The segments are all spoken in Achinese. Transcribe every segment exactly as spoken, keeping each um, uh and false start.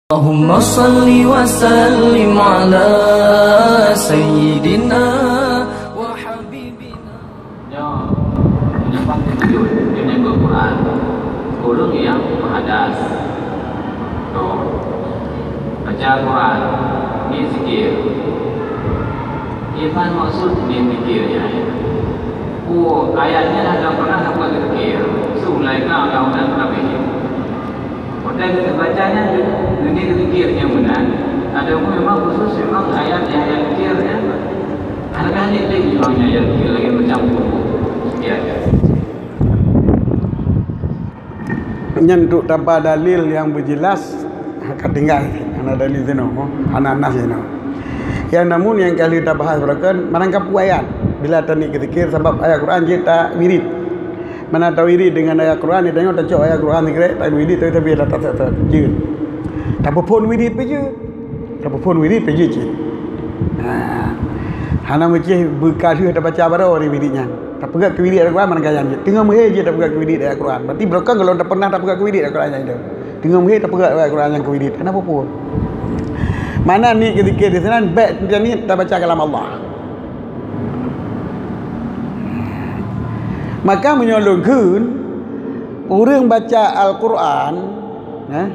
Allahumma salli wa sallim ala sayyidina wa habibina. Nyoe, meunyoe pan tujuh, nyoe nyang Quran. Ureueng nyang meuhadas. Toh. Baca Quran, ngieng zikir. Iban maksud ngieng zikir nyan. Oh, ayat nyan hana pernah dapat zikir. Su malaika undang-undang Nabi. Watèe geubaca nyan, geuneuk zikir nyang meunan. Adapun memang khusus memang ayat-ayat zikir nyan. Hana keuneuk lé memang ayat zikir lagèe macam buku. Ya. Nyan untuk taba dalil nyang beujeulaih ka tinggai. Hana dalil sinoe, hana nas sinoe. Nyang namun nyang kali tabahas beurakon, manang ka peue ayat. Bila taniet keu zikir, sabab ayat Quran jeuet tawirid. Mana tawirid deungon ayat Quran, tanyoe tacok ayat Quran sikrek, tawirid, tapi, tapi dah tak, tak, tak, jeuet. Tapeuphon wirid pih jeuet. Tapeuphon wirid pih jeuet cit. Ha. Hana meucéh beuka lheueh tabaca baroe di wirid nyan. Tapeugöt keu wirid ayat Quran mana gaya jeuet. Teungoh meuhé jeuet tapeugöt keu wirid ayat Quran. Berarti beureukan kalau tak pernah tapeugöt keu wirid ayat Quran nyan itu. Teungoh meuhé tapeugöt ayat Quran nyan keu wirid. Hana peue-peue. Mana niet keu zikir di sinan, bèk taniet tabaca kalam Allah. Maka meunyoe lôn kheun, ureueng baca Al-Quran, eh,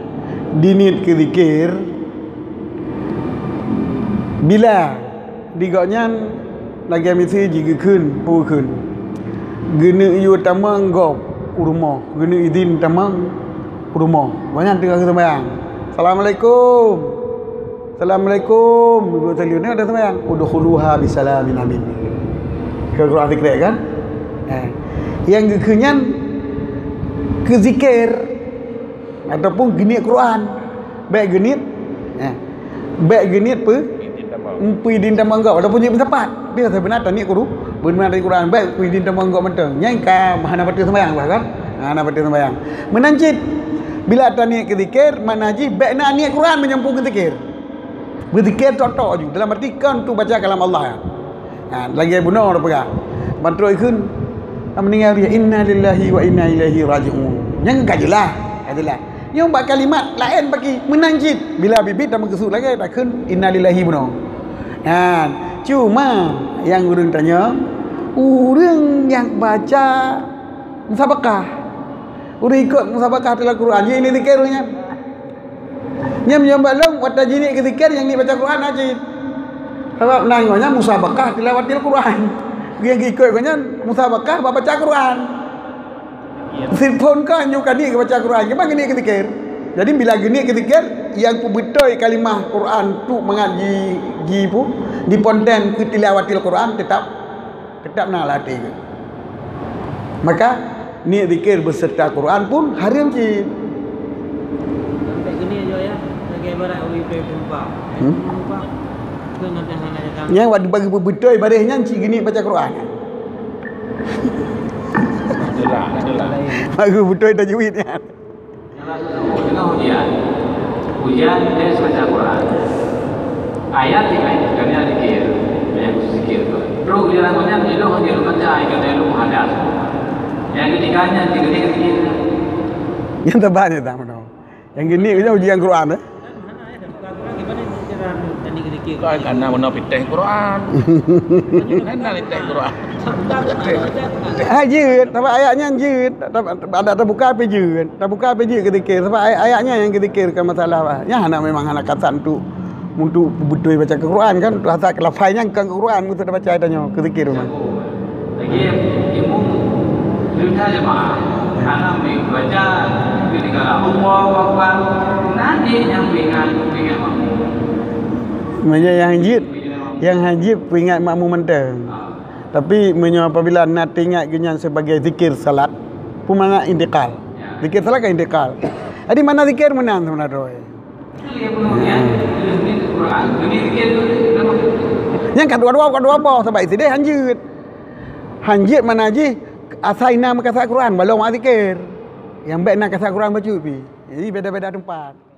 diniet keu zikir, bila di gobnyan lagèe miseue jigeukheun, peue kheun, geuneuk yue tamong gob u rumoh, geuneuk idhin tamong u rumoh. Gobnyan teungoh geuseumbahyang. Assalamualaikum. Assalamualaikum. Ibu tadi ni ada sembahyang. Udkhuluha bisalamin amin. Keu Quran sikrek kan? Eh. Nyang geukheun nyan keu zikir ataupun geuniet Quran. Bèk geuniet, eh. Bèk geuniet peu? Peu idhin tamong gob ataupun jeuet meusapat. Dia sebenar taniet kuru, beuna taniet Quran. Bèk peu idhin tamong gob mantong. Nyan ka hana patut sembahyang bah kan? Hana patut sembahyang. Meunan cit. Bila taniet keu zikir, makna jih bèk na niet Quran meunyoe peu keu zikir. Beuzikir tok-tok ju, dalam arti kon tu baca kalam Allah. Ha, lagèe bunoe tapeugah. Ban trok ikheun, ka meuninggai dia, "Inna lillahi wa inna ilaihi raji'un." Nyan ka jeulaih, ka jeulaih. Nyoe bak kalimat laén paki, meunan cit. Bila biet-biet tameukeusut lagèe takheun, "Inna lillahi" bunoe. Nyan, cuma nyang ureueng tanyong, ureueng nyang baca musabaqah. Ureueng ikot musabaqah tilawatil Quran, jih ini zikir nyan. Nyan meunyoe bak lôn, watèe jiniet keu zikir nyang niet baca Quran na cit. Sabab na ngon nyan musabaqah tilawatil Quran. Nyang ikot ngon nyan musabaqah bak baca Quran. Sifon ka nyoe ka niet keu baca Quran, kiban geuniet keu zikir. Jadi bila geuniet keu zikir, nyang peubeutôi kalimah Quran tu mangat ji, ji pu, diponten keu tilawatil Quran teutap Teutap na lam até geuh. Maka, niet zikir beuseurta Quran pun hareuem cit. Sampai geunie jih, ya, lagèe ibarat ureueng penumpang. Hmm? Penumpang, tu nanti hana datang. Nyan bagi beutôi baréh nyan cit geunie baca Quran. Itulah, itulah. Bagi beutôi tajwid nyan. Teungoh ujian, ujian tes baca Quran. Ayat tiga itu kami ada zikir, yang khusus zikir tu. Terus ujian lagu nyan, ilmu hanya baca ayat kata ilmu hadas. Yang ketiga nya tiga dia zikir. Yang terbanyak tak mana? Yang gini kita ujian Quran eh. Kan hana meunoe pitéh Quran. Hana pitéh Quran. Hai jeuet, sabab ayat nyan jeuet. Ada tabuka pih jeuet. Tabuka pih jeuet keu zikir. Sabab ayat, ayat nyan nyang keu zikir ka masalah bah. Nyan hana memang hana kasat untuk, untuk beutôi baca Quran kan. Untuk asai keu lafai nyan kan Quran untuk tabaca tanyoe keu zikir memang. Lagi imum cerita jemaah. Karena baca ketika Allahu Akbar, nanti yang peringat, peringat makmum. Meunyoe nyang hanjeuet, nyang hanjeuet peuingat makmum mantong. Tapi meunyoe apabila na teuingat geuhnyan sebagai zikir salat, peue makna intikal? Zikir salat kan intikal. Jadi makna zikir meunan sebenarnya. Nyang ka dua-dua, ka dua boh, sabab sideh hanjeuet. Hanjeuet makna jih asai na meukasat Quran, walau mak zikir. Nyang bèk na kasat Quran bacut pih. Jadi beda-beda teumpat.